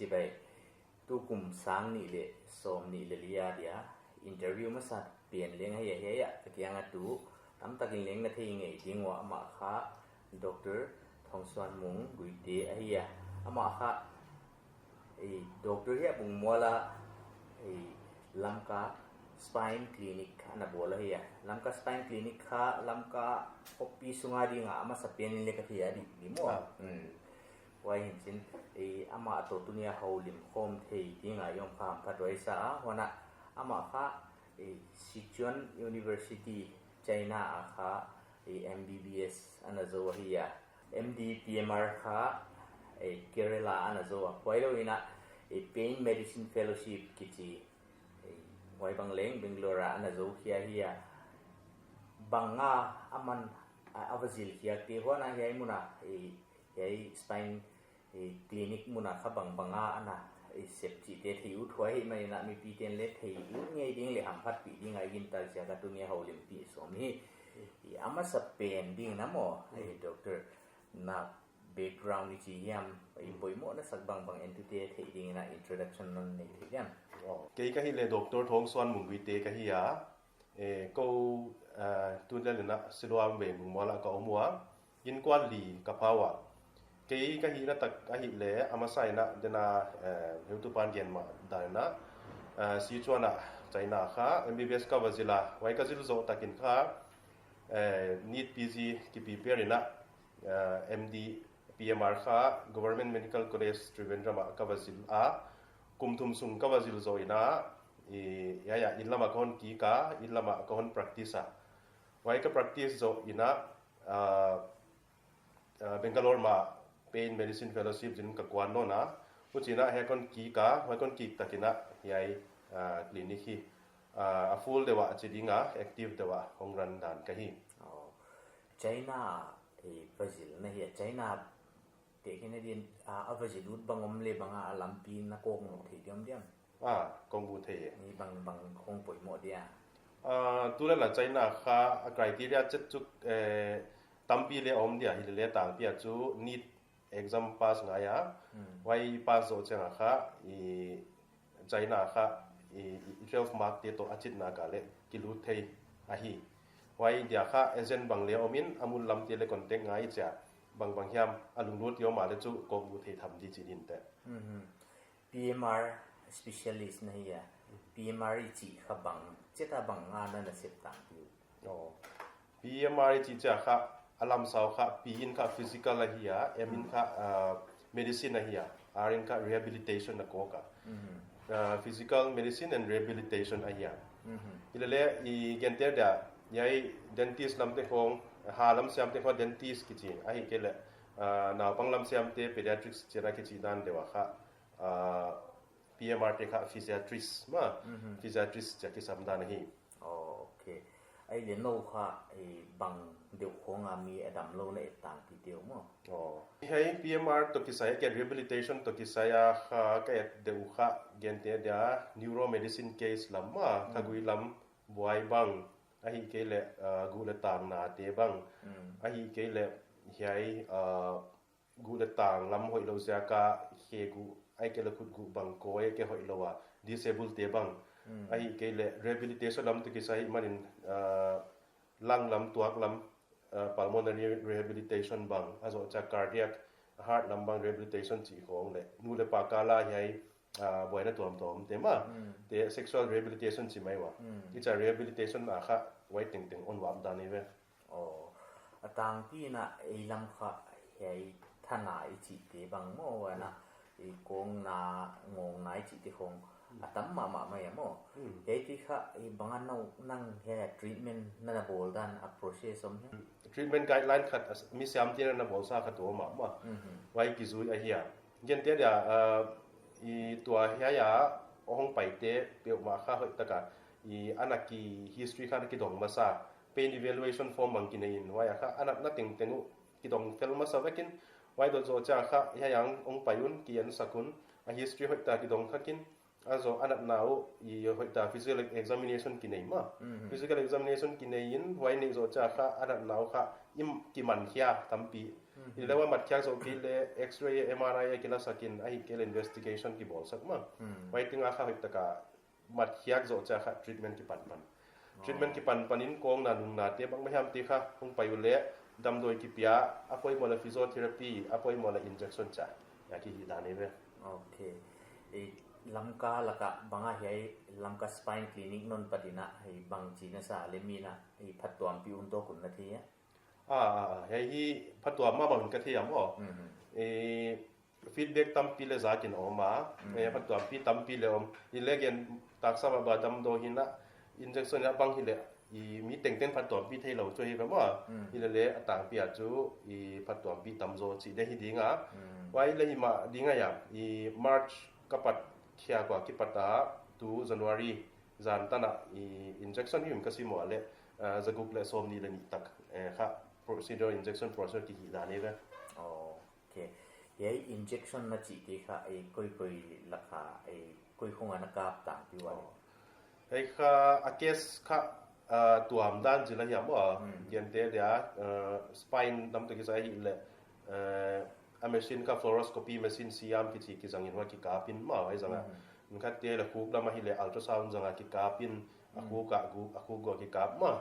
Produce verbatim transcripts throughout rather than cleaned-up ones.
Chibai, tukum sang nih leh sawmnih leh li a dia interview masa pen leng ahi a, hiai a ka kiang a tu tamtak in leng na thei ngei ding ua, amah kha Doctor Thongsuanmung Guite ahi a. Amah kha, ei, doctor hi a bung mual a, ei, Lamka Spine Clinic ana bawl ahi a. Lamka Spine Clinic kha Lamka khawpi sunga ding a masa pen in leng ka thei a di, di maw. Ah. Hmm. Huai hi'n chin, ei, amah toh tuni a houlim khawm thei ding a i om kha hamphat huai sa a, huan a amah kha, ei, Sichuan University, China a kha, ei, M B B S ana zou ahi a. M D P M R kha, ei, Kerala ana zou a. Huai lou in a, ei, Pain Medicine Fellowship kichi, ei, huai bang leng Bangalore a ana zou khia ahi a. Bang a aman a, a va zil khiak te huan a hiai mun a, ei, hiai spine, eh, clinic mun a kha bangbang a ana, eh, sep chih te thei ut huai ahihman in a mipi ten leng thei ut ngei ding leh hamphatpih ding a i gintak ziak a tuni a houlimpih sawm hi. Eh, a masa pen ding in a maw, eh, doctor, na background i chi hiam, i poimoh na sak bangbang entute theih ding in a introduction non nei thei diam. Oh. Kei ka hih leh Doctor Thongsuanmung Guite ka hi a. Eh, kou, eh, tu lel in a Siloam Veng Bungmual ah ka om ua, innkuan li ka pha ua. Kei ka hihna tak ahih leh, a masa in a den a, eh, heutupa'n gen mah dan in a, eh, Sichuan ah, China kha, M B B S ka va zil a, huai ka zil zoh tak in kha, eh, NEET P G ki prepare in a, eh, M D P M R kha Government Medical College Trivandrum ah ka va zil a, kum thum sung ka va zil zoh in a, i, hiai a, inn lam ah ka hon kik a, inn lam ah ka hon practice a. Huai ka practice zoh in a, ah, ah, Bangalore mah Pain Medicine Fellowship zil in ka kuan nawn a. Huchiin a hiai ka hon kik a, huai ka hon kik tak in a hiai, ah, clinic hi, ah, a full deuh a chi ding a, active deuh a hong run dan ka hi. Oh. China, eh, va zil na hi a, China te khin a din, ah, a va zil ut bang om leh bang a, a lampi na kawkmuh thei diam diam. Ah, kawkmuh thei e. Ni bang bang hong poimoh dia. Ah, tu lel a China kha a criteria chet chu, eh, tampi leng om dia, hi leh leng tangpi a chu NEET exam pass ngai a. Hmm. Huai pass zoh chiang a kha, i China kha, i, i twelve mark te toh a chitna ka leh kilut thei ahi. Huai dia kha agent bang leng om in, a mun lam te leng contact ngai chia, bang bang hiam a lunglut i om a leh chu kawkmuh thei tham di chi din te. Mhm. P M R specialist na hi a. P M R i chih kha bang, chet a bang a na na sep tangpi uh. Oh. P M R i chih chia kha, a lamsau kha, P in kha physical ahi a, M in kha, ah, medicine ahi a, R in kha rehabilitation a kawk a. Mhm. Ah, physical medicine and rehabilitation ahi a. Mhm. Hi leh leng, i gente dia, hiai dentist lam te khong, ha lam siam te khong dentist kichi, ahihkeileh, ah, naupang lam siam te pediatrics chia kichi dan deuh a kha, ah, P M R te kha physiatrist mah, Mhm. physiatrist chia kisam dan ahi. Oh, okay. Ahihleh nou kha, eh, bang deuh khong a mi a damlou na et tangpi te uh maw? Oh. Hiai P M R toh kisai, ke rehabilitation toh kisai a kha ka et deuh kha gente dia neuromedicine case lam mah, Mm. thagui lam buai bang, ahihkeileh, ah, guh leh tang na te bang, Mm. ahihkeileh hiai, ah, guh leh tang lam hoihlou ziak a khe guh, ahihkeileh khut guh bang koi ke hoihlou a, disable te bang. Mm. Ahihkeileh rehabilitation lam toh kisai ahihman in, ah, lung lam, tuak lam, ah, pulmonary rehabilitation bang, a zoh chia cardiac, heart lam bang rehabilitation chih khong leh, nu leh pa kal a hiai, ah, buaina tuamtuam te mah, Mm. te sexual rehabilitation chi mai ua. Mm. Hichia rehabilitation a kha huai tengteng hon vuak dan ahi ve. Oh, a tangpi in a ei lam kha hiai thana i chih te bang maw, huan a, Mm. i kawng na, ngawng na i chih te khong, Mm. a tam mahmah mai a maw. Mm. Hiai te kha, i bang a nou nang hiai treatment na na bawl dan a process om hia? Treatment guideline khat, as-, mi siam te na na bawl sa khat om a maw. Mhm. Huai kizui ahi a. Gente dia, ah, i tua hiai a hong pai te peuhmah kha hoihtak a, i ana ki history kha ana kidong masa. Pain evaluation form bang kinei in, huai a kha a natna tengteng uh kidong fel masa vek in, huai toh zoh chia kha hiai a hong pai un, ki ensak un, a history hoihtak kidong kha kin, a zoh a natna uh, i hoihtak physical examination kinei mah. Mhm. Physical examination kinei in, huai neih zoh chia kha a natna uh kha i kiman khia tampi. Mm. Hileh huai mat khiak zoh kei leh X-ray, M R I a kila sak in ahihkeileh investigation kibawl sak mah. Huai teng a kha hoihtaka mat khiak zoh chiang kha treatment kipan pan. Treatment kipan pan in kawngna nungna te bangmah hiam te kha hong pai uleh damdawi kipia, a poimoh leh physiotherapy, a poimoh leh injection chia, a kihihdan ahi ve. Ok. Lamka laka bang a hiai Lamka Spine Clinic non patina hiai bangchi na sa leh mi na hiai phattuampih un tawk un na thei a? Ah, ah, ah. Hiai hi phattuam mahmah un ka thei a maw. Eh, feedback tampi leng zak in om a. Eh, phattuampih tampi leng om. Hileh gen taksa mahmah damdawi hi na injection a bang hileh i mi tengteng phattuampih theilou chu hi ve maw. Hileh leng a tangpi a chu i phattuampih tamzaw chih leng hi ding a. Huai leng hi mah ding a hiam. I March ka pat khiak ua kipat a tu January zan tan a i injection hi un ka sim ua leh, ah, zaguk leh sawmnih leh nih tak, eh, kha procedure, injection procedure kihihdan ahi ve. Ok. Hiai injection na chih te kha, eh, koi koi laka, eh, koi khong a na kap tangpi ua? Hiai kha a case kha, ah, tuamdan zila hiam a. Gentehna dia, ah, spine dam toh kisai hileh, eh, a machine kha fluoroscopy machine siam kichi kizang in huai kikap in maw, huai zang a. Khat te leh khuk lam a hileh ultrasound zang a kikap in, a khuk a gu, a khuk gu a kikap mah.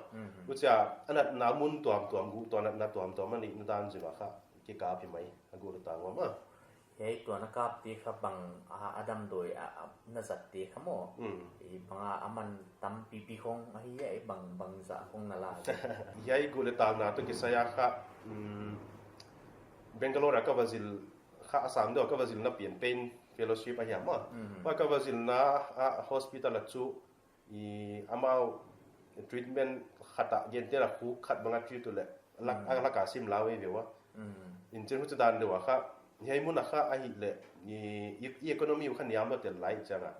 Huchia a natna mun tuamtuam, guh toh a natna tuamtuam a neihna dan zila kha kikap hi mai, a guh leh tang ua mah. Hiai tua na kap te kha bang a, a damdawi a, a na zat te kha maw. I bang a, a man tampipi khong ahi a, i bang, bang zah khong na la. Hiai guh leh tangna toh kisai a kha, mm, Bangalore a ka va zil kha a sang deuh a ka va zilna pen pain fellowship ahi a maw. Huai ka va zilna a hospital a chu i amau treatment khat a gentehna khuk khat bang a treat uleh lak, a lak a sim la ve ve ua. Inchin huchi dan deuh a kha, hiai mun a kha ahihleh i, i, i economy uh kha niam lou tel lai chiang a.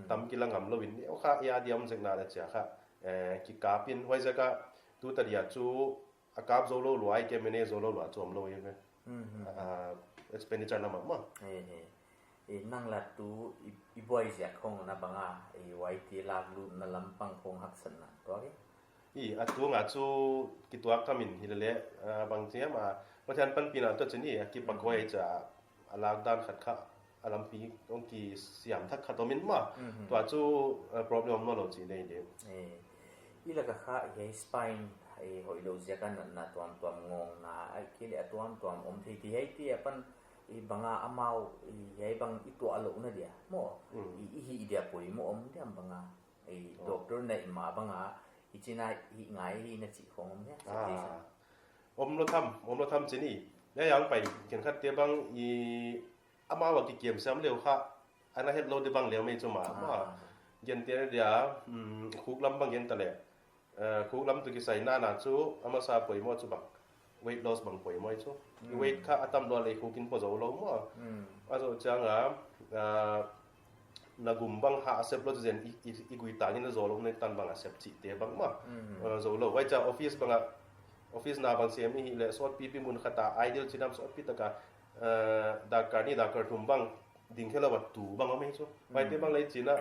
Tam kila ngam lou in, neu kha i a diam zek na leh chia kha, eh, kikap in huai zek a tu ta dia chu a kap zou lou lua, i ke manage zou lou lua chu om lou ahi ve. Ah, expenditure lam ah maw. Eh, eh. Eh, nang la tu i, i buai ziak khong na bang a, eh, huai te lak lutna lam pang khong haksatna tuak e? I, a tung a chu kituak tham in hileh leng, ah, bang chi hiam a, Pathian panpihna toh chin i, a kipak huai chia, a lak dan khat kha, a lampi hong kisiam thak khat om in maw. Tua chu, eh, problem om nawnlou chih nei deuh. Eh, i laka kha, hiai spine, eh, hoihlou ziak a natna tuamtuam, ngawngna, ahihkeileh a tuamtuam om thei ti hiai te apan, i bang a amau, i hiai bang i tuah louhna dia maw. I, i hih dia poimoh om diam bang a. I doctor na i ma bang a, i china hih ngai hi na chih khong om dia, suggestion? Om lou tham, om lou tham chin i. Hiai a hong pai khenkhat te bang i amau a kikiam siam leh uh kha, ana hetlou di bang leh mai chu mah. Gentehna dia, mm, khuk lam bang gen ta leh. Eh, khuk lam toh kisai na na chu, a masa poimoh chu bang weight loss bang poimoh chu. Weight kha a tam lua leh khuk in pua zou lou maw. A zoh chiang a, ah, na gum bang ha a sep lou zen i, i, i gui tang in a zou lou na tan bang a sep chih te bang maw. Ah, zou lou. Huai chia office bang a, office na bang sem i hileh sawtpipi mun khat a ideal chin a sawtpi taka, eh, dakar nih dakar thum bang ding khe lou a tu bang om hi chu. Huai te bang leh china,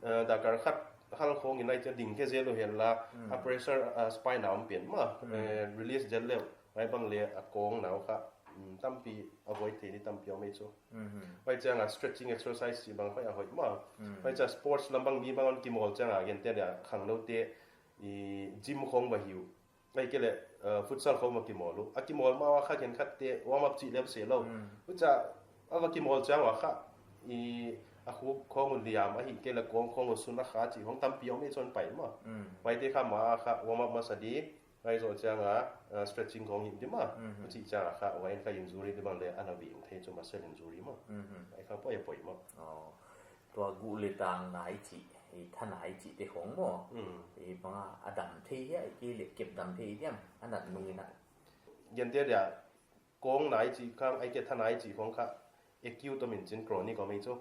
eh, dakar khat hal khong in ai chia ding khe zel lou hen la, a pressure, ah, spine a om pen maw, eh, release zel leh, huai bang leh a kawngna uh kha, mm, tampi avoid thei di tampi om hi chu. Huai chiang a stretching exercise chih bang huai a hoih maw. Huai chia sports lam bang mi bang hon kimawl chiang a gentehna dia khangnou te i gym khong va hi uh. Ahihkeileh, eh, futsal khong va kimawl uh. A kimawl ma ua kha khenkhat te warm up chih lem se lou. Huchia a va kimawl chiang ua kha, i a khuk khong uh liam ahihkeileh kawng khong uh sun a kha chih khong tampi om i chon pai maw. Huai te kha ma kha warm up masa di, huai zoh chiang a, eh, stretching khong hi di maw. Chih chiang a kha, huai in kha injury di bang leh ana veng thei chu, muscle injury maw. Huai kha poi poi maw. Tua guh leh tangna i chih, i thana i chih te khong maw. I bang a, a dam thei hia, ahihkeileh kep dam thei diam, a nat nung in a. Gentehna dia, kawngna i chih khang, ahihkeileh thana i chih khong kha, acute om in chin chronic om hi chu.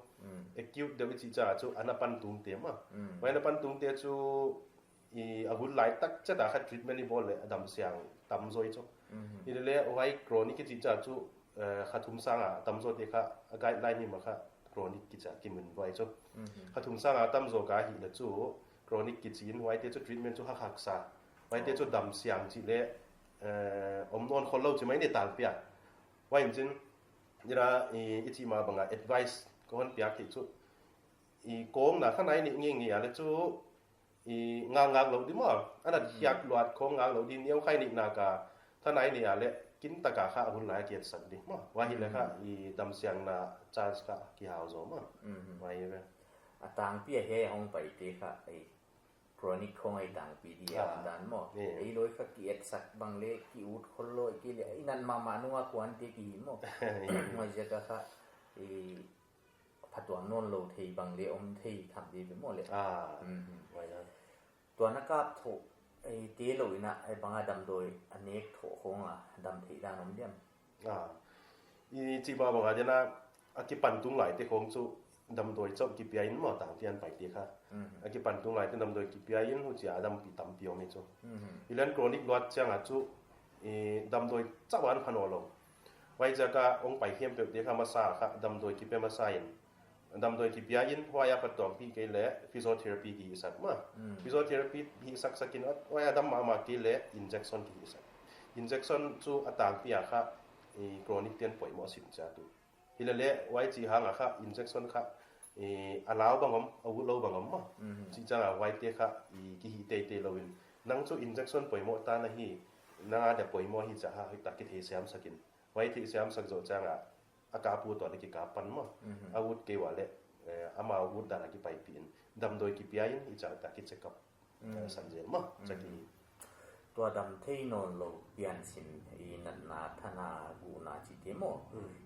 Acute deuh i chih chiang a chu, ana pan tung te maw. Huai ana pan tung te chu, i a hun lai tak chet a kha treatment i bawl leh a dam siang tam zaw hi chu. Hileh leh huai chronic i chih chiang chu, eh, kha thum sang a tam zaw te kha a guideline i ma kha chronic kichi a kimun huai chu. Kha thum sang a tam zaw ka hih leh chu chronic kichi in huai te chu treatment chu hak haksa. Huai te chu dam siang chih leh, eh, om nawn khol lou chih mai ni tangpi a. Huai in chin, ira i, i chih mah banga advice kon piak theih chu, i kong na kha nai nih nge nge a le chu, i ngak ngak lou di maw. Ana khiak luat kong ngak lou di, neu khai nih na ka, kha nai nih a le kin taka kha hun lai kiat sak di maw. Huai hi le kha i damsiangna chance kha kihau zaw maw. Huai hi ve. A tangpi a hiai hong pai te kha, ei, chronic khong ei tangpi di a dan maw. Ei loi kha ki et sak bang le, ki ut khol loi ki le, i nat mahmah nunga kuan te ki hi maw. Huai ziak a kha, ei, phatuam nawn lou thei bang le om thei tham di ve maw le. Ah, huai a. Tua na kap thoh, ei, te lou in a, ei, bang a damdawi a nek thoh khong a dam thei dan om diam. Ah, i chih mah banga dena, a kipan tung lai te khong chu damdawi chauh kipia in maw, tangpi a pai te kha. A kipan tung lai te damdawi kipia in, huchia a dampi tampi om hi chu. I len chronic luat chiang a chu, i damdawi chauh a pha nawn lou. Huai ziak a hong pai khempeuh te kha masa kha damdawi kipia masa in. Damdawi kipia in, huai a phatuam pi kei le physiotherapy ki hih sak maw. Physiotherapy hih sak sak in, huai a dam mahmah kei le injection ki hih sak. Injection chu a tangpi a kha, i chronic ten poimoh sim chiat uh. Hi le le, huai chih hang a kha, injection kha, i a lau bang om, a ut lou bang om maw. Chih chiang a huai te kha, i ki hih teitei lou in. Nang chu injection poimoh ta na hi, nang a dia poimoh hi chia kha, hoihtak ki theisiam sak in. Huai theisiam sak zoh chiang a, a kap ut tua le ki kap pan maw. A ut kei ua le, eh, amau ut dan a ki paipih in. Damdawi kipia in, i chia tak ki check up. Eh, san zel maw, chia ki. Tua dam thei nawn lou pian sin, i natna, thana, guhna chih te maw.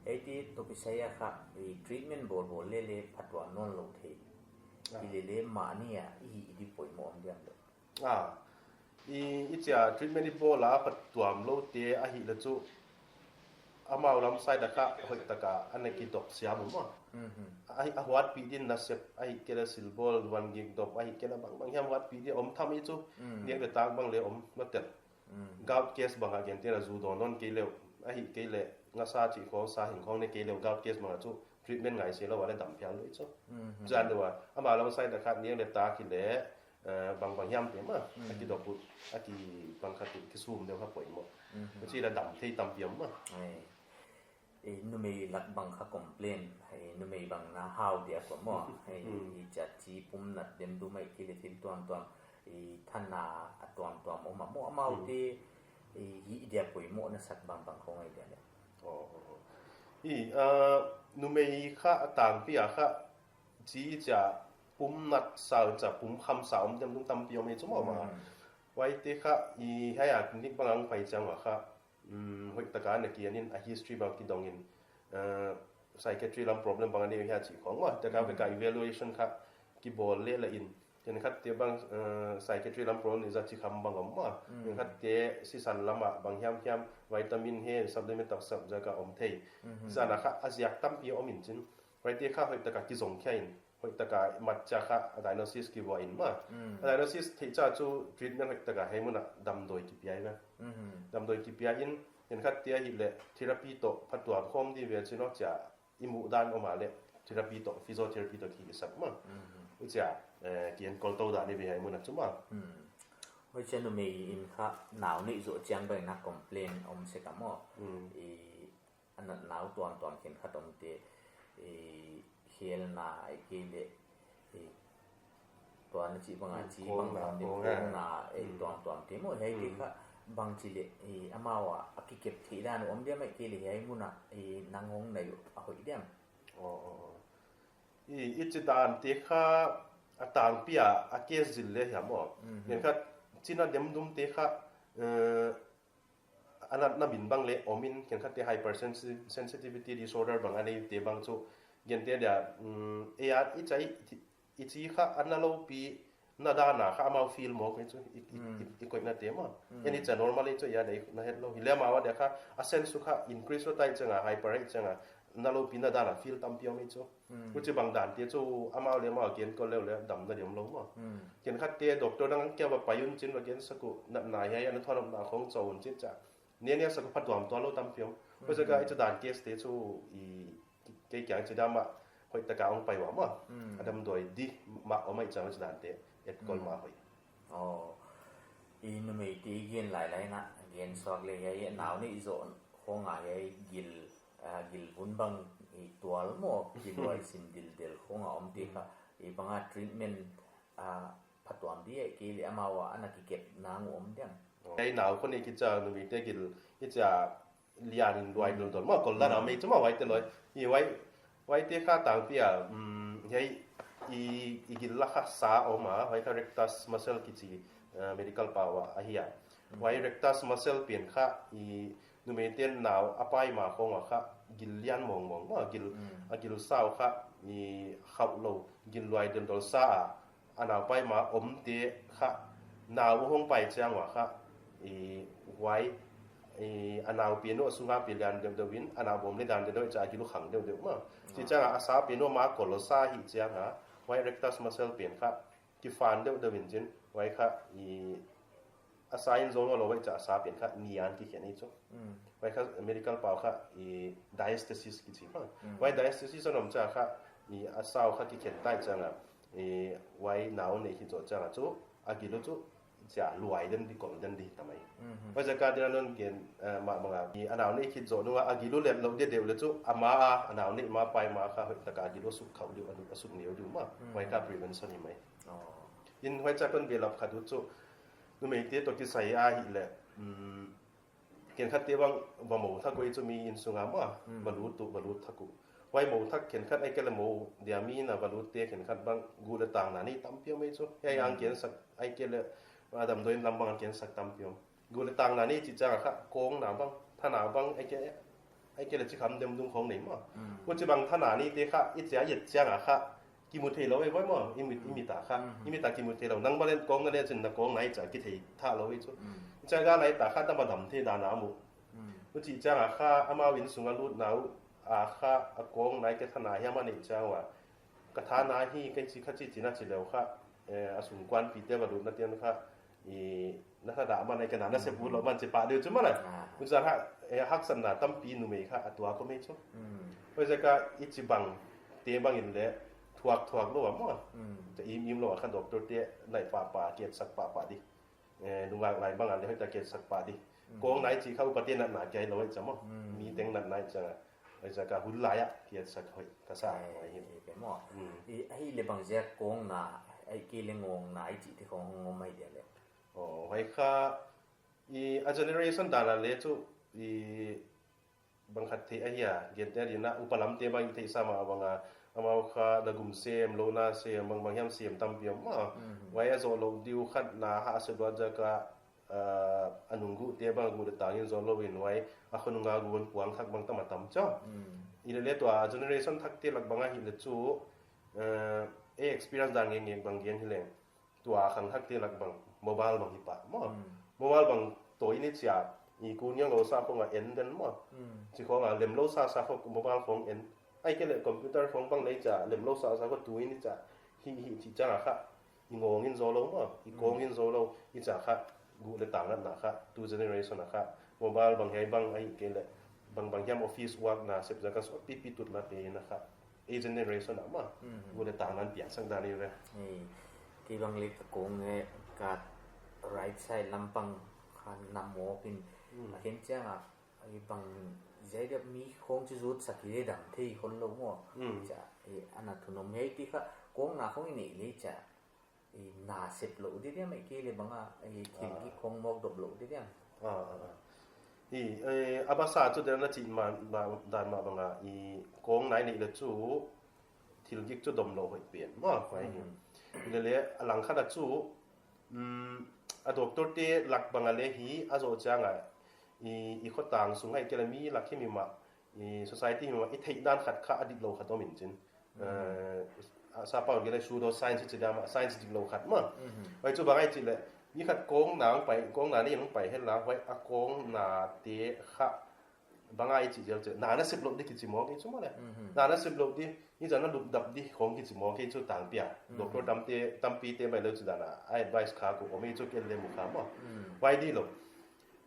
Ei te toh kisai a kha, i treatment bawl bawl le le phatuam nawn lou thei. Hi le le mahni a, i hih di poimoh om diam le. Ah, i, i chia treatment i bawl a phatuam lou te ahih le chu, amau lam side a kha hoihtak a ana kidop siam uh maw. A, a huatpih din nasep ahih kei le silbawl, van gik dop ahih kei le bang bang hiam huatpih di om tham hi chu. Nek le tak bang le om na tel. Gout case bang a gen te na zu dawn nawn kei le, ahih kei le ngasa chih khong, sa hing khong ne kei le, gout case bang a chu treatment ngai se lou a le dam phial lou hi chu. Zan deuh a, amau lam side a kha nek le tak hi le, eh, bang bang hiam te maw, a kidop uh, a ki bang khat uh, kisum deuh kha poimoh. Huchi le dam thei tampi om maw. Ei, ei, numei lak bang kha complain, ei, numei bang na hau dia kua maw. Ei, i chia chi pum nat dem dum ahih kei le thil tuamtuam, i thana a tuamtuam om a maw, amau te, i hih dia poimoh na sak bang bang khong ei dia le. Oh, oh, oh. I, ah, numei kha a tangpi a kha, chi chia pum nat sa chia pum kham sa om dem dum tampi om hi chu maw maw. Huai te kha i hiai a clinic bang a hong pai chiang ua kha, um, hoihtak a na kian in a history bang kidong in, uh, psychiatry lam problem bang a nei hia chih khong maw. Te kha ve ka evaluation kha kibawl le la in. Khenkhat te bang, uh, psychiatry lam problem ni za chi kham bang om maw. Khenkhat te sisan lam a bang hiam hiam vitamin he supplement tak sap ziak a om thei. Zan a kha a ziak tampi om in chin. Huai te kha hoihtak a kizong khia in, hoihtak a mat chia kha a diagnosis kivua in maw. A diagnosis theih chia chu treatment hoihtak a hiai mun a damdawi kipia in a. Damdawi kipia in, khenkhat te ahih le therapy toh phatuam khawm di ve chin aw chia i muh dan om a le therapy toh, physiotherapy toh ki hih sak maw. Huchia, eh, ki enkol tou dan i ve hiai mun a chu maw. Huchia numei in kha nau neih zoh chiang bang na complain om sek a maw. I a natna uh tuamtuam khenkhat om te, i, khelna ahih kei le, i, tua na chih bang a, hmm, chi bang khawng na, bang khawng na, khawng na, i, hmm, tuamtuam te maw, hiai te, hmm, kha bang chi le, i, amau a, a kikep theih dan uh om diam ahih kei le hiai mun a, i, nang hong nai uh a hoih diam. Oh, oh, oh. I, i chi dan te kha a tangpi a, a case zil le hiam aw. Mhm. Khenkhat china demdum te kha, eh, a natna min bang le om in, khenkhat te hypersensitivity disorder bang a nei te bang chu, gen te dia, mm, ei a, i chai, i chi kha a na lou pi na dan a kha amau feel mawk hi chu, i, i, mm, i, i koihna te maw. Mm. En i cha normal hi chu, ei a dia na het lou. Hi le amau a dia kha, a sense kha increase lou tai chang a, hyper hi chang a, na lou pi na dan a feel tampi om hi chu. Hmm. Huchi bang dan te chu amau le amau a gen kol leu le damna di om lou maw. Hmm. Khenkhat te doctor dang kia va pai un chin va gen sak uh, natna hiai a na thawn omna khawng chou un chin chia. Nia nia sak uh phatuam tuan lou tampi om. Hmm. Huchi ka i chu dan case te chu i kei kiang chi dam a hoih taka hong pai ua maw. Hmm. A damdawi di mah om a i chang chu dan te etkol, hmm, mah hoih. Oh. I numei te i gen lailai na, gen suak le hiai, nau neih zoh khawng a hiai gil ah, gil vun bang i tual maw, gil luai sim dildel khong a om te kha, i bang a treatment, ah, phatuam di e, kei le amau a ana kikep nang om diam. Ei nau khong i kicha numei te gil, i cha lian in luai dildol maw, kol dan a mei chu maw, huai te luai. I huai, huai te kha tangpi a, um, hiai i, i gil la kha sa om a, huai kha rectus muscle kichi, eh, medical pau a, ahi a. Huai rectus muscle pen kha i numei ten nau a pai ma khong a kha gil lian mong mong maw, gil, a gil sau kha i khauh lou, gil luai dildol sa a, a nau pai ma om te kha nau hong pai chiang ua kha i huai i a nau pen uh a sunga pi lian deuh deuh in, a nau bawm le dan deuh deuh i cha a gil uh khang deuh deuh maw. Chi chiang a a sa pen uh ma kol sa hi chiang a, huai rectus muscle pen kha kifan deuh deuh in chin, huai kha i a sa in zong lou huai cha a sa pen kha nian kikhen i chu. Huai kha medical pau kha i diastasis kichi maw. Huai diastasis a om cha kha i a sau kha kikhen tai chiang a, i huai nau nei hi zo chiang a chu a gil uh chu cha luai den di, kol den di ta mai. Huai cha ka dina non gen, eh, ma manga i a nau nei khit zo nung a a gil uh let lou deuh deuh le chu ama a, a nau nei ma pai ma kha hoih taka a gil uh suk khauh deuh, a suk neu deuh maw. Huai kha prevention hi mai. In huai cha kon belap khat uh chu numei te toh kisai a hi le, um, khenkhat te bang va mou thak uh i chu mi innsung a maw, va lut uh, va lut thak uh. Huai mou thak khenkhat ai ke le mou dia mi na va lut te khenkhat bang guh le tang na ni tampi om i chu. Hiai ang ken sak ai ke le, a damdawi in lam bang ken sak tampi om. Guh le tang na ni chi chiang a kha kawng na bang, thana bang ai ke, ai ke le chi kham dem dung khong nei maw. Huchi bang thana ni te kha i chia yet chiang a kha kimu thei lou e, huai maw, i mit, i mit a kha. I mit a kimu thei lou. Nang balen kawng na le chin na kawng nai cha kithei tha lou i chu. Cha ga lai ta kha ta ma dam thei dan a mu. Huchi chiang a kha amau innsung a lut nau a kha a kawng nai ke thana hiam a nei chiang ua, ka thana hi kei chi kha chi chi na chi leu kha, eh, a sung kuan pi te va lut na tian kha i na tha dah man ai ke na na se bu lou man chi pa deuh chu maw la. Huchi a kha, eh, haksatna tampi numei kha a tuak om i chu. Huai cha ka i chi bang te bang in le thuak thuak lou a maw. Cha im im lou a kha doctor te nai pa pa kiat sak pa pa di. Eh, nungak lai bang a le hoih ta kiat sak pa di. Kawng nai chi kha upa te natna kia lou i cha maw. Mi teng natna i cha. Huai cha ka hun lai a kiat sak hoih ka sa huai hi. I pe maw. I, ahi le bang ziak kawng na, ai ke le ngawng na i chi te khong hong om ai dia le. Oh, huai kha i a generation dan a le chu i bang khat thei ahi a, gen te dina upa lam te bang i theih sa ma bang a, amau kha na gum sem, lou na sem, bang bang hiam sem tampi om maw. Huai a zoh lou diu khat na ha se dua ja ka, ah, a nung guh te bang guh le tang in zoh lou in huai a khonung a gun puang thak bang tam a tam cha. I le le tua generation thak te lak bang a hi le chu, eh, e experience dan ngeng ngeng bang gen hi leng. Tua khang thak te lak bang, mobile bang hi pah maw. Mobile bang toh i ni chia, i kun yang lou sa khong a en den maw. Chi khong a lem lou sa sa khong mobile khong en. Ai ke le computer khong bang nei cha, lem lou sa sa khong tu i ni cha. Hi hi chi cha kha. I ngawng in zoh lou maw, i kawng in zoh lou, i cha kha. Guh le tang natna kha, tu generation a kha. Mobile bang hiai bang ai ke le. Bang bang hiam office work na sep ja ka sawt pipi tut la pe na kha. Ei generation a maw. Guh le tang nan piang sang dan i ve. Ei, kei bang le ka kawng e ka right side lampang khan na mawk in. A khen chiang a, ei bang zai deuh mi khong chu zut sak hi le dam thei khol lou maw. Cha, ei, ana thunom hei ti kha kawng na khong i nei le cha. I na sep lou di diam, i ke le bang a, i thil ki khong mawk dop lou di diam. Ah, ah, ah. I, eh, a basa chu den na chi ma, na, dan ma bang a, i kawng nai nei le chu thil gik chu dom lou hoih pen. Maw, huai hi. I le le, a lang khat a chu, um, a doctor te lak bang a le hi, a zoh chiang a, i, i khotang sung ai ke le mi lak hi mi ma, i society hi ma, i theih dan khat kha a dik lou khat om in chin. Eh, a sa pau ke le pseudo science chi dam a, science dik lou khat maw. Huai chu bang ai chi le, mi khat kawng na pai, kawng na ni pai hen la, huai a kawng na te kha bang ai chi zel chu, na na sep lou di kichi maw ke chu maw le. Na na sep lou di, i zan na lup dap di khong kichi maw ke chu tang pia. Doctor tam te, tampi te mai lou chu dan a, a advice kha ku om i chu ke le mu kha maw. Huai di lou.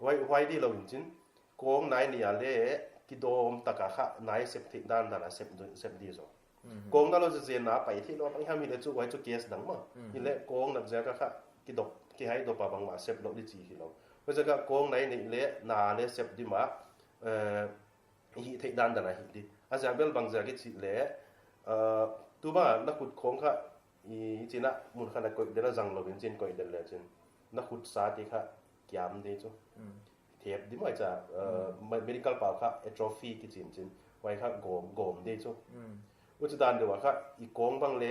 Huai, huai di lou in chin. Kawng nai ni a le kidawm taka kha nai sep theih dan dan a sep, sep di zo. Kawng na lou zen zen na pai theih lou bang hiam hi le chu huai chu case dang maw. Hi le kawng na ziak a kha kidop, kihai dop a bang ma sep lou di chi hi lou. Huai ziak a kawng nai nei le na le sep di ma, eh, hih theih dandan a hih di. A ziak bel bang ziak i chih leh, uh, tu bang na khut khawng kha, i chih na mun kha na koih den a zang lou in chin koih den le chin. Na khut sa te kha kiam di chu. Thep di mai cha, uh, me- medical pau kha atrophy kichi in chin. Huai kha gawm, gawm di chu. Huchi dan deuh a kha i kawng bang le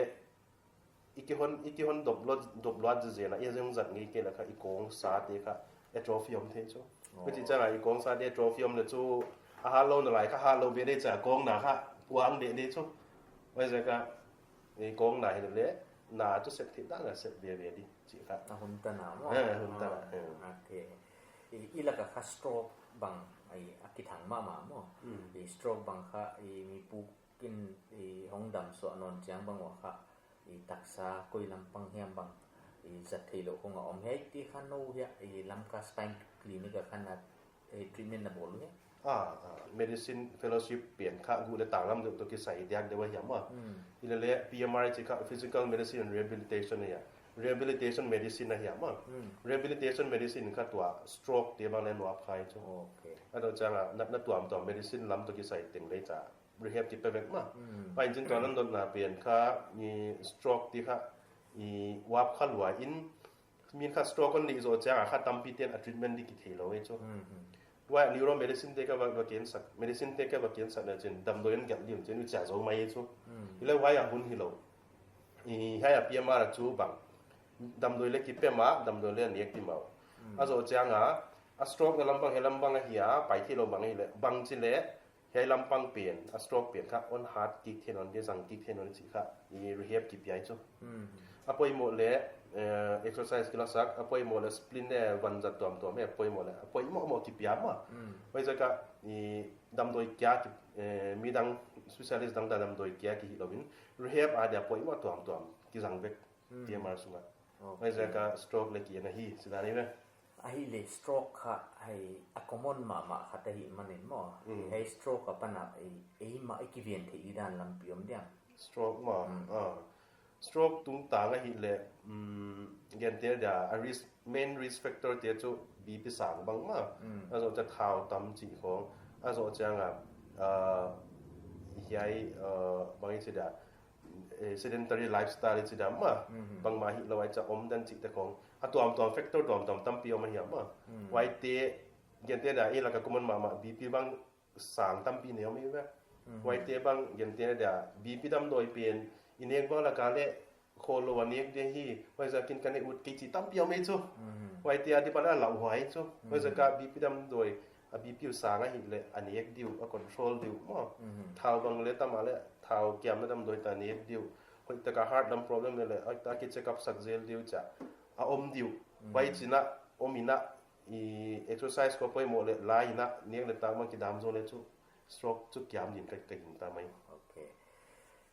i kihon, i kihon dop luat, dop luat zi zen a, i zeng zat ngei kei leh kha i kawng sa te kha atrophy om thei chu. Huchi chiang a i kawng sa te atrophy om le chu a hat lou nalai kha hat lou be di cha kawng na kha puang di di chu. Huaiziak a i kawng na hi le na chu sep theih dan a sep veve di chih kha. A hun tan a maw. Eh, hun tan a, eh. Okay. I, i lak a kha stroke bang, i, a kithang mahmah maw. I stroke bang kha, i mi puk kin, i hong dam suah nawn chiang bang ua kha, i taksa koi lampang hiam bang, i zat theih louh khong a om hiai ti kha nou hiai, i Lamka Spine Clinic a kha na, i treatment na bawl uh hia? Ah, ah, medicine fellowship pen kha gu le tang lam deuh toh kisai diak deuh a hiam a. I le le P M R chih kha physical medicine and rehabilitation a hia. Rehabilitation medicine a hiam a. Rehabilitation medicine kha tua stroke te bang le nuap kha hi chu. Okay. A toh chiang a na, na tuamtuam medicine lam toh kisai teng le cha rehab kipe vek mah. Huai in chin tua nan dotna pen kha i stroke ti kha i uap kha lua in, min kha stroke hon neih zoh chiang a kha tampi ten a treatment di kithei lou e chu. Huai neuromedicine te kha va, va ken sak, medicine te kha va ken sak na chin damdawi in gelh di un chin u chia zou mai e chu. I le huai a hun hi lou. I hiai a P M R a chu bang damdawi le kipe mah, damdawi le nek di mah. A zoh chiang a, a stroke na lampang hiai lampang a hia, pai thei lou bang hi le, bang chi le, hiai lampang pen, a stroke pen kha, hon hat kik theih nawn di, zang kik theih nawn di chih kha, i rehab kipia hi chu. A poimoh le, eh, exercise kila sak, a poimoh le spleen le van zat tuamtuam, eh, poimoh le, a poimoh moh kipia mah. Huaiziak a, i damdawi kia ki, eh, midang specialist dang dan damdawi kia ki hi lou in, rehab a dia poimoh tuamtuam, kizang vek, P M R sung a. Okay. Huaiziak a stroke le ki en ahi, si dan hi ve. Ahihleh stroke kha hiai a common mahmah khat ahih manin maw. Hiai stroke apan a ei, eimah i kiven theih di dan lampi om diam? Stroke maw. Ah. Stroke tungtang ahihleh, mm, gente dia a risk, main risk factor te chu B P sang bang mah. A zoh chia thau tam chih khong. A zoh chiang a, ah, hiai, ah, bang i chi dia, eh, sedentary lifestyle i chi diam mah. Bangmah hi lou ai cha om dan chih te khong. A tuamtuam factor tuamtuam tampi om ahi mah. Huaite, gente dia i lak a common mahmah B P bang sang tampi nei om ahi ve. Huaite bang gente dia B P damdawi pen i nek bang lak a le kholou a nek di hi. Huaiziak in ka ne ut kei chih tampi om ahi chu. Huaite a di pan a lauhuai chu. Huaiziak a B P damdawi a B P uh sang ahihleh a nek di uh, a control di uh maw. Thau bang le tam a le thau kiamna damdawi ta nek di uh. Hoihtak a heart lam problem le le a, a ki check up sak zel di uh chia a om di uh. Huai chin a om in a i exercise khong poimoh le la in a nek le tak mah kidam zou le chu stroke chu kiam din ka, ka gingta mai. Okay.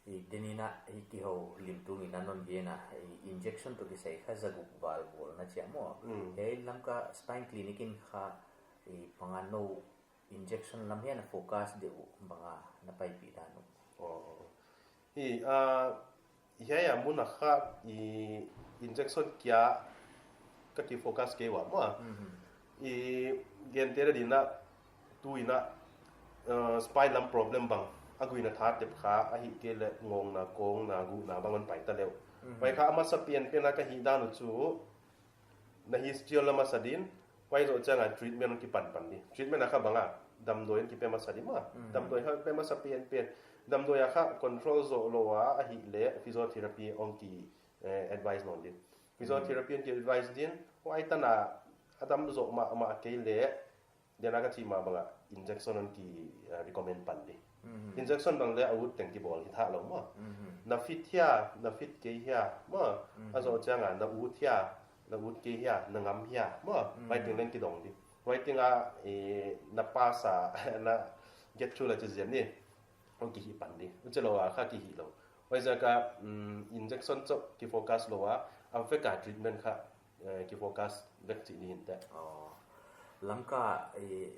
I, denin a, i kihou lim tung in a non gen a, i, injection toh kisai kha zaguk val bawlna chia maw. Hiai Lamka Spine Clinic in kha, i, bang a nou injection lam hiam na focus di uh bang a na paipih dan uh? Oh, oh. I, ah, hiai a mun a kha i injection kia ka ki focus kei ua maw. I gente dia din a tu in a, uh, spine lam problem bang a guina that tep kha ahihkeileh ngongna, kawngna, guhna bang hon pai ta le uh. Huai kha a masa pianpian a ka hih dan uh chu na history lam a sa din, huai zoh chiang a treatment kipan pan di. Treatment a kha bang a damdawi in kipe masa di mah. Damdawi kha pe masa pianpian. Damdawi a kha control zoh lou a ahihleh physiotherapy hong ki, eh, advice nawn di. Physiotherapy hong ki advice din, huai tan a a dam zoh mahmah kei le, dia na ka chih mah bang a injection hon ki, eh, recommend pan di. Injection bang le a ut teng kibawl hi thah lou maw. Na fit hia, na fit kei hia maw. A zoh chiang a na ut hia, na ut kei hia, na ngam hia maw. Huai teng leng kidong di. Huai teng a, eh, na pass a, na get through la chi zian ni. Hong ki hih pan di. Huchi lou a kha ki hih lou. Huaiziak a, mm, injection chu ki focus lou a, a vek a treatment kha, eh, ki focus vek chih ni in te. Oh. Lamka, eh,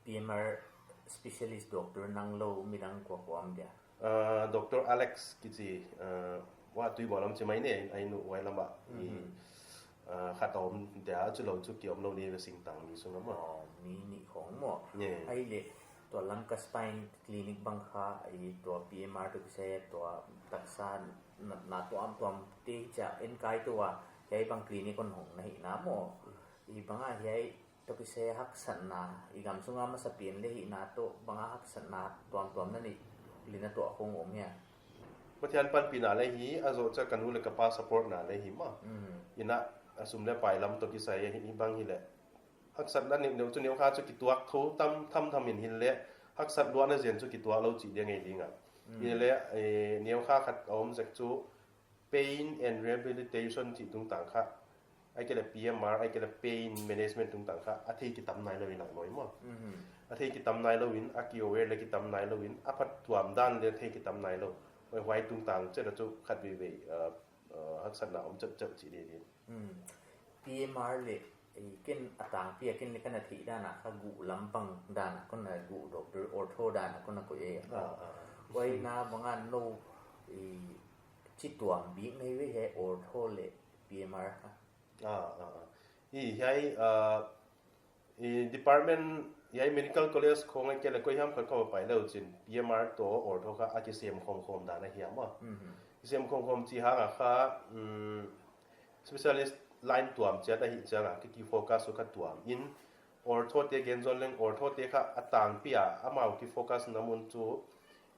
P M R specialist doctor nang lou midang kua kua om dia? Ah, Doctor Alex kichi, ah, huai Tuibuang lam chi mai ne, ai nu huai lam a. I, ah, khat om dia chu lou chu ki om lou ni ve singtang mi sung lam a. Oh, mi nih khong maw. Ahihleh, Tua lam ka spine clinic bang kha, i tua P M R toh kisai tua taksa natna tuamtuam te chia en kai tua, hiai bang clinic kon hong na hi na maw. I bang a hiai toh kisai haksatna, i gam sunga masapen leh hihna toh bang a haksatna tuamtuam na neih leh na tuah khong om hia? Pathian panpihna leh hi, a zoh chiah ka nu leh ka pa support na leh hi maw. Mm. Ina a sum leh pai lam toh kisai hi bang hileh haksatna neuneu chu neukha chu kituak thou tam tham tham in hileh, haksat luahna zen chu kituak lou chih ding ngei ding a. Mm. Hileh, eh, neukha khat a om zek chu pain and rehabilitation chih tungtang kha, ahihkeileh P M R, ahihkeileh pain management tungtang kha a thei kitam nailou in a loi maw. Mhm. A thei kitam nailou in, a ki aware leh kitam nailou in, a phattuam dan leh thei kitam nailou. Huai, huai tungtang chiah chu khatveivei, uh, uh, haksatna om chauhchauh chih ding ding. Hmm. P M R leh, eh, ken a tangpi a ken leh ka na theih dan a kha guh lam bang dan a kon na guh, doctor ortho dan a kon na koih e. Ah, ah. Huai na bang a nou, eh, chituam bik na hi ve hiai ortho leh P M R kha? Ah, ah, ah. I hiai, ah, i department, hiai medical college khong ahihkeileh koi hiam khat khong a pai leh chin P M R toh ortho kha a kisem khawmkhawm dan ahi a maw. Mhm. Kisem khawmkhawm chih hang a kha, mm, specialist line tuam chiat ahih chiang a ki, ki focus uh kha tuam in, ortho te gen zon leng, ortho te kha a tangpi a amau ki focus na mun chu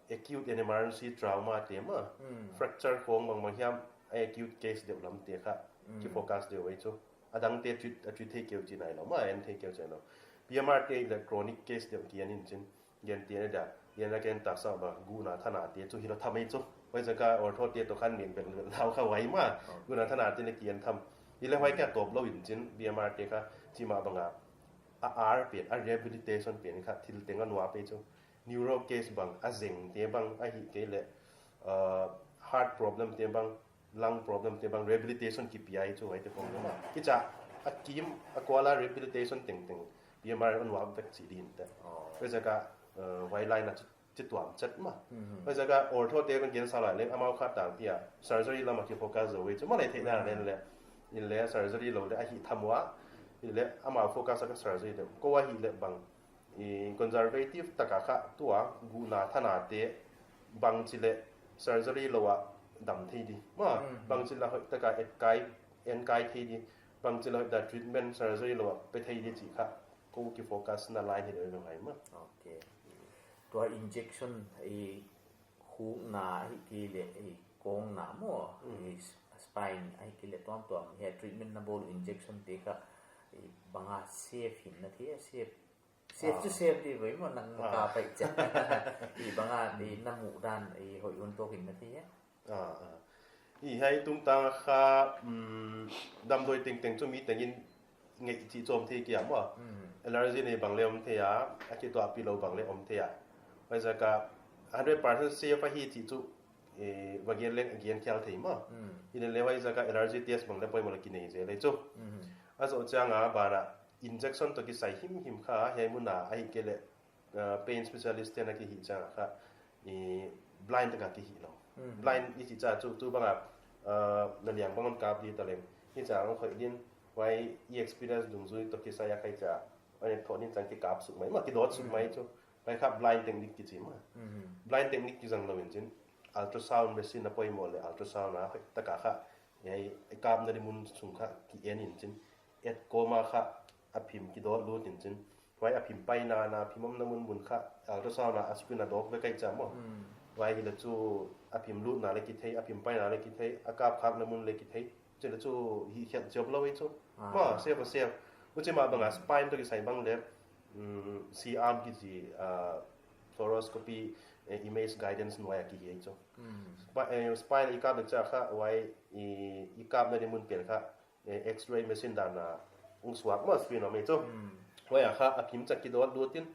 acute and emergency trauma te maw. Mm. Fracture khong bangbang hiam, a acute case deuh lam te kha ki, mm, focus deuh ei chu. A dang te treat, a treat thei keu chi nailou maw, en thei keu chi nailou. P M R te leh chronic case deuh ki en in chin, gen te na dia, gen a gen taksa bang guhna thana te chu hilou tham ei chu. Huaiziak a ortho te toh khan min bek lau kha huai maw. Oh. Guhna thana te leh ki en tham. Hileh huai kia tawp lou in chin, P M R te kha chi mah bang a, a R pen, a rehabilitation pen kha thil teng a nuam ei chu. Neuro case bang, a zeng te bang, ahihkeileh, uh, heart problem te bang, lung problem te bang, rehabilitation ki pia ei chu, huai te khong maw. Kicha, a kim, a kual a rehabilitation tengteng P M R a nuam vek chih ding te. Oh. Huaiziak a, uh, huai line a chu, chituam chet maw. Mhm. Huaiziak a ortho te kon gen sa lai leng, amau kha tangpi a surgery lam a ki focus zou ei chu, maw leh theihna, mhm, leng leh. Hileh surgery lou leh a hih tham ua, hileh amau focus a kha surgery leh. Kou ahihleh bang, i conservative tak a kha tua guhna thana te bangchi leh surgery lou a dam thei di maw. Mhm. Bangchi leh hoih tak a et kai, en kai thei di, bangchi leh hoih tak a treatment surgery lou a pe thei di chih kha kou ki focus na line hilou in hai maw. Okay. Tua injection, i khukna ahihkeileh, i kawngna maw, mm, i spine ahihkeileh tuamtuam, hiai treatment na bawl injection te kha, i bang a safe hi'n na thei a, safe. Safe chu, ah, safe di ve maw, nang, ah, ka pai chia. I bang a, i, mm, na muh dan, i hoih hun tawk hi'n na thei a. Ah, ah. I hiai tungtang kha, mm, damdawi tengteng chu mi tengin ngeih chih chu om thei kei a maw. Mm. Allergy nei bang leh om thei a, a kituahpih lou bang leh om thei a. Huaiziak a hundred percent safe ahi chih chu, eh, va gen leng a gen khial thei maw. Mm. Hileh huaiziak a allergy test bang leh poimoh leh ki nei zel ei chu. Mm. A zoh chiang a ban a injection toh kisai himhim kha hiai mun a ahihkeileh, uh, pain specialist te'n a ki hih chiang a kha, i blind tak a ki hih lou. Mhm. Blind i chih chiang chu, tu bang a, uh, na liang bang hon kap di ta leng. Hichia hon khoih din, huai i experience dungzui toh kisai a kha hichia, huai nen thon in chang ki kap suk mai maw, ki dawt suk mai chu. Mhm. Huai kha blind technique ki chi maw. Mhm. Blind technique ki zang lou in chin, ultrasound machine a poimoh leh ultrasound a khoih tak a kha, hiai i kapna di mun sung kha ki en in chin, et kawm a kha a phim ki dawt lut in chin. Huai a phim paina na, phim omna mun mun kha ultrasound a screen a dawk vek ei chia maw. Hmm. Huai hileh chu a phim lutna leh ki thei, a phim paina leh ki thei, a kap khakna mun leh ki thei. Chih leh chu hihkhelh chiam lou ei chu. Ah. Maw, safe a safe. Huchi mah bang a spine toh kisai bang leh, mm, C-arm ki chi, ah, fluoroscopy, eh, image guidance nuai a ki hi ei chu. Hmm. Spi-, eh, spine i kap leh chia kha, huai i, i kapna di mun pen kha, eh, X-ray machine dan a hong suak maw screen om ei chu. Hmm. Huai a kha a phim chia ki dawt lut in,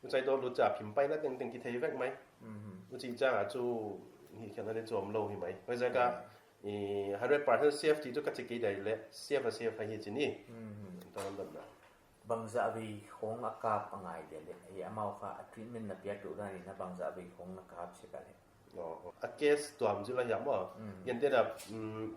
huchia dawt lut chia phim paina tengteng ki thei vek mai. Mhm. Huchi chiang a chu hihkhelhna di chu om lou hi mai. Huaiziak a, hmm, i hundred percent safe chih chu ka chi kei dia leh, safe a safe ahi chi ni. Mhm. Tua lam dan a. Bangzah vei khong a kap a ngai dia leh, i amau kha a treatment na piak tu dan in a bangzah vei khong na kap sek a leh? A case tuam zila hiam maw. Gentehna,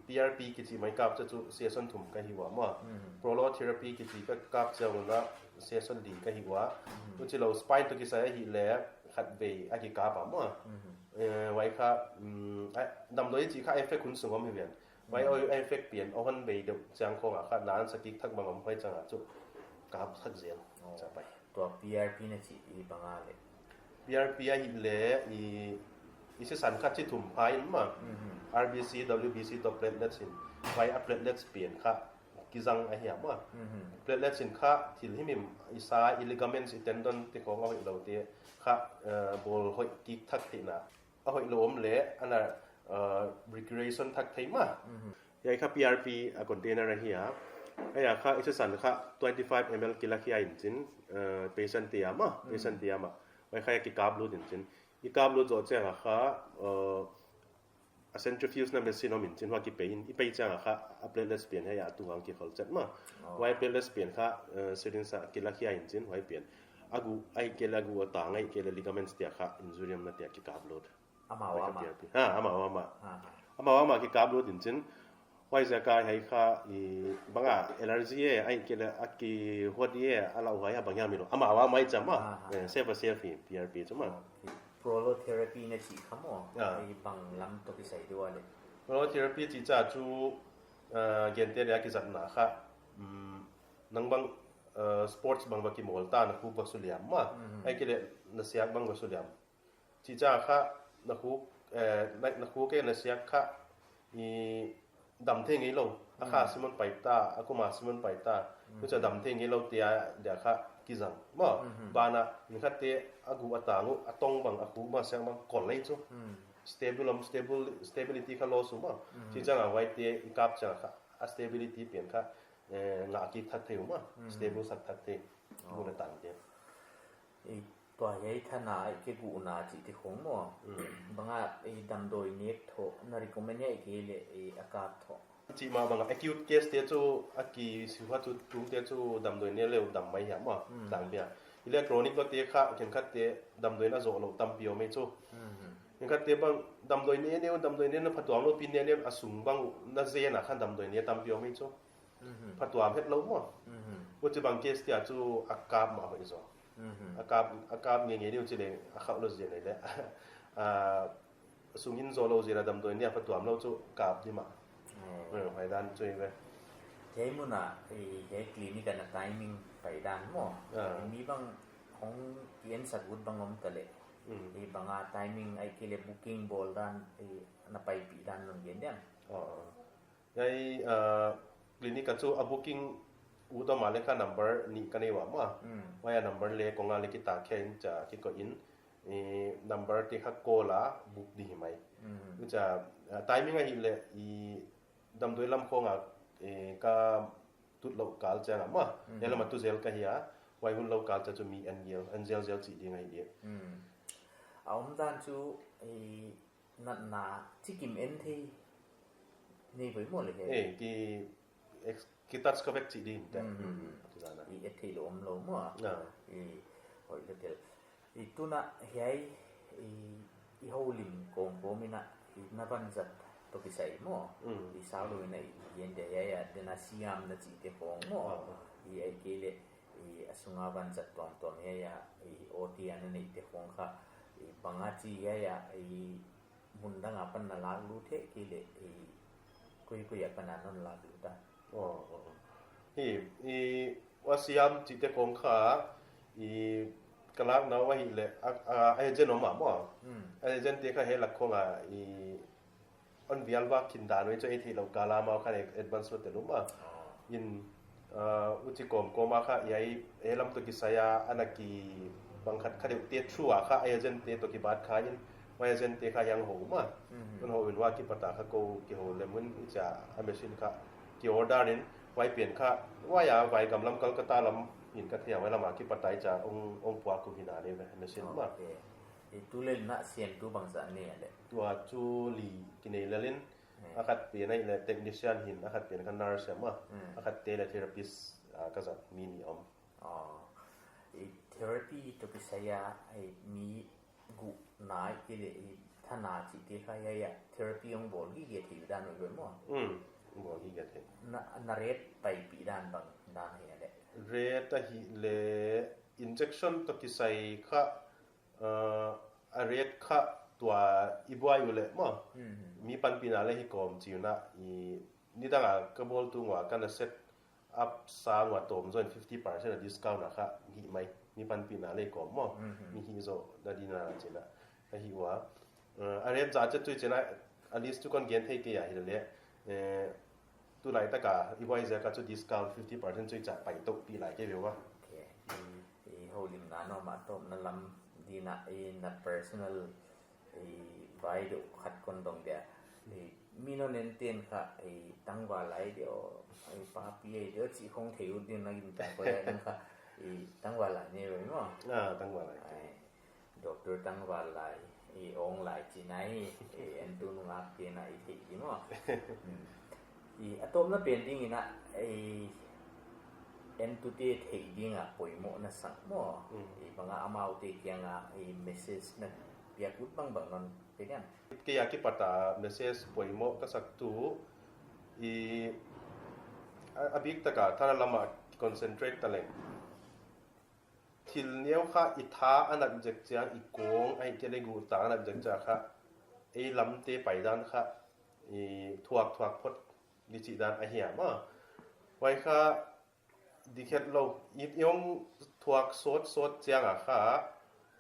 PRP kichi mai kap chu session thum ka hi ua maw. Prolotherapy kichi ka kap chiang un a session li ka hi ua. Huchilou spine toh kisai ahihleh khatvei a kikap a maw. Huai kha damdawi chih kha effect hun sung om hi ven. Huai effect pian a hon bei deuh chiang khong a kha na an sa kik thak bang om, huai chiang a chu kap thak zel. Tua PRP na chih i bang a leh? PRP ahihleh i sisan kha chi thum pha in maw. RBC, WBC toh platelets in. Huai a platelets pian kha kizang ahi a maw. Platelets in kha thil himhim i sa, i ligaments, i tendon te khong a hoihlou te kha bawl hoih kik thak theihna. A hoihlou om leh ana recreation thak thei maw. Hiai kha PRP a container ahi a. Hiai a kha i sisan kha twenty five ml kila khia in chin, patient te a maw, patient te a maw. Huai kha kikap lut in chin. I kap lut zoh chiang a kha a centrifuge na machine om in chin, huai kipei in, i pei chiang a kha a platelets pian hiai a tung a kikhol chet maw. Huai platelets pian kha syringe a kila khia in chin, huai pian a guh ahihkeileh a guh a tang ahihkeileh ligaments te a kha injury omna te a kikap lut. Amau amah kikap lut in chin. Huaiziak a hiai kha bang a allergy e, ahihkeileh a kihuat e, a lauhuai a bang hiam hilou, amau amah i chih maw. Safe a safe hi PRP chu maw. Prolotherapy na chih kha maw, bang lam toh kisai dia leh? Prolotherapy chih chiang chu gentehna a kizatna kha nang bang sports bang va kimawl ta, na khuk va suliam maw, ahihkeileh na siak bang va suliam. Chih chiang kha na khuk, na khuk e na siak kha i dam thei ngeilou, a kha sim hon pai ta, a kum a sim hon pai ta. Huchia dam thei ngeilou te a dia kha kizang maw. Banah in khatte a guh a tang uh, a tong bang, a khuk bang, siak bang kol lei chu. Stability kha loss uh maw. Chih chiang a huaite i kap chiang kha a stability pian kha ngah kik thak thei uh maw. Stable sak thak thei. Guh na tang te. Tua hiai thana a kiguhna chih te khong maw, bang a damdawi nek thoh na recommend ahihkeileh a kap thoh? Chih mah bang a acute case te chu a kisiuha chu tung te chu damdawi ne leh dam mai hiam maw, tangpi a. Hileh chronic lou te kha khenkhatte damdawi na zoh lou tampi om ei chu. Khenkhatte bang damdawi ne ne, damdawi ne na phatuam lou pi ne ne, a sung bang na zen a khan damdawi ne tampi om ei chu. Phatuam hetlou maw. Huchibang case te a chu a kap mah hoih zaw. A kap ngeingei di uh chih leh a khauh lou zen ei leh. Sung in zoh lou zen a damdawi ne a phatuam lou chu kap di mah. Huai dan chu ei ve. Hiai mun a hiai clinic a na timing pai dan maw, mi bang hong ki en sak ut bang om ta leh, bang a timing ahihkeileh booking bawl dan, na paipih dan non gen diam? Hiai clinic a chu a booking ut om a leh kha number nih ka nei ua maw. Huai a number leh kong a leh kitak khia in chia kikoih in, number te kha call a book di hi mai. Huchia timing ahihleh damdawi lam khong a ka tut lou kal chiang a maw, hiai lam a tu zel ka hi a, huai hun lou kal chia chu mi en zel, en zelzel chih ding ahi di. A omdan chu natna chikim en thei nei voi maw leh he? Ki touch ka vek chih ding te. I et theilou omlou maw. Hoih lou tel. Tuna hiai i houlim kawmkawm in a, na vanzat toh kisai maw, i sau lou in a, i gen dia hiai a, den a siam na chih te khong maw, ahihkeileh a sunga vanzat tuamtuam hiai a, OT a na neih te khong kha bang a chi hiai a, mun dang apan na lak lut ahihkeileh koikoi apan a non lak lut a? Hi, a siam chih te khong kha ka lakna uh ahihleh a agent om a maw. Agent te kha hiai lak khong a hon vial vak khin dan uh ei chu, ei theihlouh kal a amau khan advance va tel uh maw. In huchi kawmkawm a kha hiai lam toh kisai a ana kibang khat kha deuh te through a kha agent te toh kibat kha in, huai agent te kha hiai hon hou maw. Hon hou in huai kipat a kha kou kihou lem un, hichia a machine kha ki order in, huai pian kha huai a, huai gam lam Kolkata lam in ka thei a, huai lam a kipat a hichia hong puak uh hi na nei ve machine maw. Tulel na siamtu bangzah nei a leh? Tua chu li kinei lel in, a khat pen ahihleh technician hi in, a khat pen kha nurse hi a maw, a khatte leh therapist a ka zat mi nih om. Therapy toh kisai a mi guhna ahihkeileh Thana chihte kha hiai ah therapy hong bawl gige thei dan uh maw? Hmm, bawl gige thei. Na, na rate paipih dan bang dan hia le? Rate ahihleh injection toh kisai kha, uh, a rate kha tua i buai uleh maw. Mi panpihna leh hi kawm chi un a i nidang a ka bawl tung ua ka na set up sang ua tawm zaw in fifty percent a discount a kha hih mai. Mi panpihna leh kawm maw. Mi hih zaw na ding a chi un a. Ahi ua. Uh, a rate zah chet chu chi un a, a list chu kon gen thei kei a hileh. Eh, tulai tak a i buai ziak a chu discount fifty percent chu i chah pai toh pi lai kei ve ua. Okay. I houlimna na om a tawpna lam ding a, i na personal i vai deuh khat kon dong dia. I mi non en ten kha i tangval lai deuh, i papi ai deuh chih khong thei ut ding na gingta koi a ding kha i tangval lai nei ve maw? Ah, tangval lai. Ai, Doctor Tangval Lai, i Aung Lai chihna hi, i entu nungakte'n a i theih ding maw. Hmm. I a tawpna pen ding in a, i entute theih ding a poimoh na sak maw. I bang a amaute kiang a, i message na piak ut bangbang non pe diam? Kei a kipat a message poimoh ka sak tu, i a, a bik tak a thana lam a concentrate ta leng. Thil neu kha i tha a nat zek chiang, i kawng ahihkeileh guhta a nat zek chiang kha, ei lamte pai dan kha i thuak thuak phot di chih dan ahi a maw. Huai kha dikhet lou, i, i hong thuak sawt sawt chiang a kha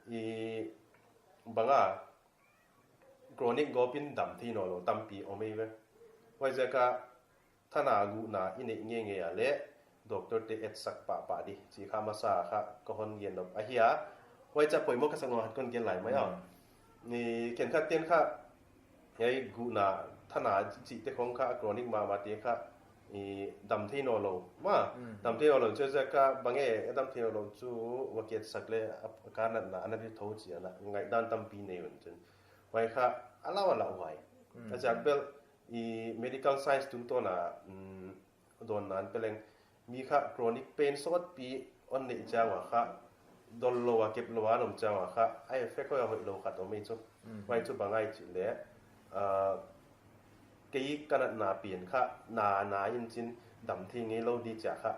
i bang a chronic gawp in dam thei nawnlou tampi om ei ve. Huaiziak a thana guhna i neih ngeingei a leh doctor te etsak pahpah di chih kha masa kha ka hon gen nop ahi a. Huai chiah poimoh ka sak nung khat kon gen lai mai a. Ni khenkhat ten kha hiai guhna thana chihte khong kha chronic mahmah te kha i dam thei nawnlou maw. Dam thei nawnlou chu ziak a bang e dam thei nawnlou chu va ki etsak leh a ka natna ana vi tho chi a na ngaihdan tampi nei un chin. Huai kha a lau a lau huai. A ziak bel i medical science tungtawn a, mm, dawnna a pe leng mi kha chronic pain sawtpi hon neih chiang ua kha, dol lou a kep lou a na om chiang ua kha, a effect hoih a hoihlou khat om ei chu. Huai chu bang ahia chih leh, ah, kei ka natna pen kha na na in chin dam thei ngeilou di chia kha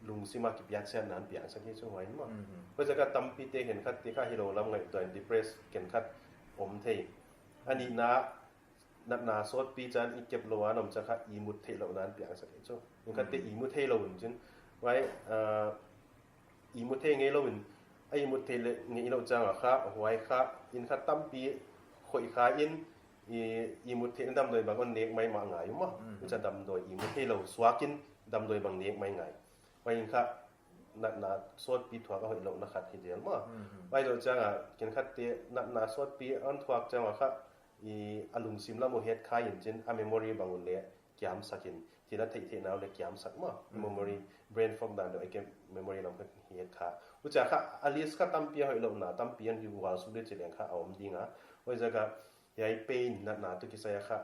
lungsim a kipiaksiatna hon piangsak hi chu huai maw. Huaiziak a tampi te khenkhat te kha hilou lam ngaihtuah in depress khenkhat om thei. A nihna natna sawtpi chan i kep lou a na om chiang kha ihmut theihlouhna hon piangsak hi chu. Khenkhat te ihmut theilou un chin. Huai, ah, ihmut thei ngeilou in, a ihmut theih leh ngeilou chiang a kha, huai kha, in kha tampi khoih kha in, i, ihmut theihna damdawi bang hon nek maimah ngai uh maw. Huchia damdawi ihmut theilou suak in damdawi bang nek mai ngai. Huai in kha, natna sawtpi thuak a hoihlou na khat hi zel maw. Huai zoh chiang a, khenkhat te natna sawtpi hon thuak chiang a kha, i, a lungsim lam uh het kha in chin, a memory bang un leh kiamsak in, thil a theihtheihna uh leh kiamsak maw. Memory, brain fog dan deuh ahihkeileh memory lam kha het kha. Huchia kha, a list kha tampi a hoihlouhna, tampi hon hi ual suk di chi leng kha a om ding a. Huaiziak a, hiai pain natna toh kisai a kha,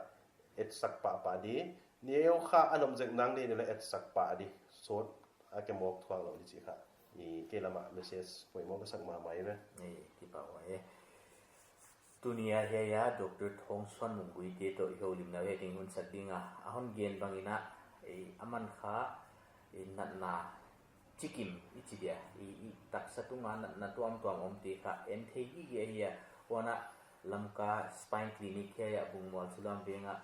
etsak pahpah di. Neu kha a nop zek nang di leh etsak pah di. Sawt a ke mawk thuak lou di chih kha. I kei lam a message poimoh ka sak mahmah ve. Ei, kipahhuai e. Tuni a hiai a Doctor Thongsuanmung Guite toh i houlimna ve teng hun sak ding a. A hon gen bang in a, ei, aman kha, ei, natna chikim i chi dia, i, i taksa tung a natna tuamtuam om te kha en thei gige ahi a. Huan a Lamka Spine Clinic hiai a Bungmual Sulam Veng a,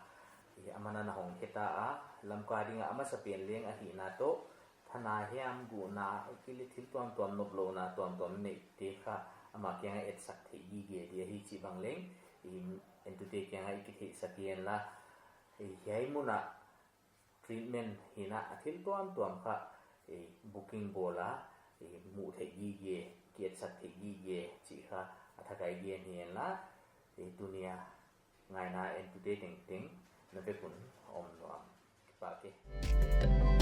i, aman ana hong khe ta a, Lamka ding a a masapen leng ahihna toh, thana hiam guhna, ahihkeileh thil tuamtuam noplouhna tuamtuam neih te kha, ama kiang a etsak theih gige di ahi chih bang leng, i, entute kiang a i kitheihsak hi hen la, i, hiai mun a, treatment hi'n a thil tuamtuam kha, eh, booking bawl a, eh, muh theih gige, ki etsak theih gige, chih kha a thakai gen hi hen la, eh, tuni a ngaihna entute tengteng na vek un om nuam. Kipahhuai.